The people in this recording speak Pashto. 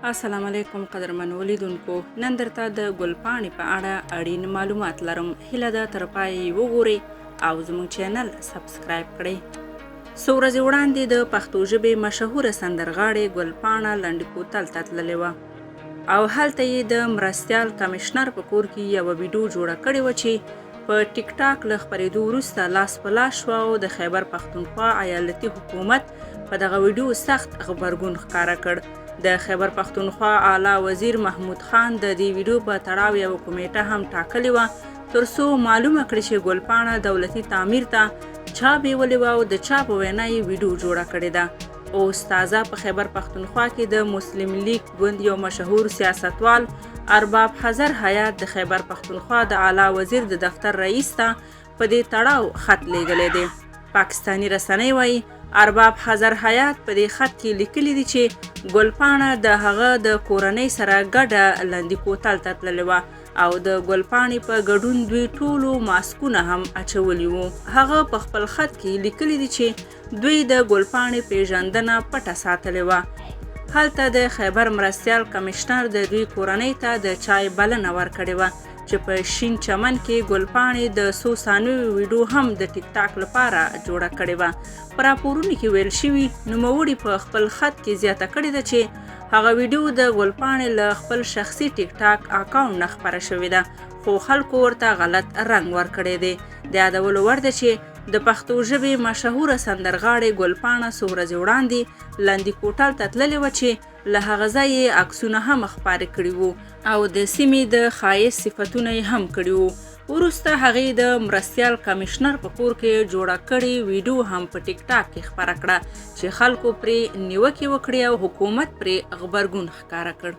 السلام علیکم قدرمن ولیدونکو، نن درته د ګلپاڼې په اړه اړین معلومات لرم. هیله ده تر پایه یې وګورئ او زموږ چینل سبسکرایب کړئ. څو ورځې وړاندې د پښتو ژبې مشهوره سندرغاړې ګلپاڼه لنډې کوتل ته تللې وه او هلته یې د مرستیال کمشنر په کور کې یوه ویډیو جوړه کړې وه چې په ټیک ټاک له خپرېدو وروسته لاس په لاس شوه او د خیبر پښتونخوا ایالتي حکومت په دغه ویډیو سخت غبرګون ښکاره کړ. د خیبر پښتونخوا اعلی وزیر محمود خان د دې ویډیو په تړاو یوه کمیټه هم ټاکلې وه تر څو معلومه کړي چې ګلپاڼه دولتي تعمیر ته چا بیولې وه او د چا په وینا یې ویډیو جوړه کړې ده. اوس تازه په خیبر پښتونخوا کې د مسلم لیګ ګوند یو مشهور سیاستوال ارباب حضر حیات د خیبر پښتونخوا د اعلی وزیر د دفتر رئیس ته په دې تړاو خط لیږلی دی. پاکستاني رسنۍ وایي ارباب حضر حیات په دې خط کې لیکلي دي چې ګلپاڼه د هغه د کورنۍ سره ګډه لندي کوتل ته تللې وه او د ګلپاڼې په ګډون دوی ټولو ماسکونه هم اچولي وو. هغه په خپل خط کې لیکلي دي چې دوی د ګلپاڼې پېژندنه پټه ساتلې وه. هلته د خیبر مرستیال کمشنر د دوی کورنۍ ته د چای بلنه ورکړې وه چې په شین چمن کې ګلپاڼې د څو ثانیو ویډیو هم د ټیک ټاک لپاره جوړه کړې وه. په راپورونو کې ویل شوي نوموړي په خپل خط کې زیاته کړې ده چې هغه ویډیو د ګلپاڼې له خپل شخصي ټیک ټاک اکاونټ نه خپره شوې ده، خو خلکو ورته غلط رنګ ورکړی دی. د یادولو وړ ده چې د پښتو ژبې مشهوره سندرغاړې ګلپاڼه څو ورځې وړاندې لندي کوټل ته تللې وه چې له هغه ځای یې عکسونه هم خپاره کړي وو او د سیمې د ښایست صفتونه یې هم کړي وو. وروسته هغې د مرستیال کمشنر په کور کې جوړه کړې ویډیو هم په ټیک ټاک کې خپره کړه چې خلکو پرې نیوکې وکړې او حکومت پرې غبرګون ښکاره کړ.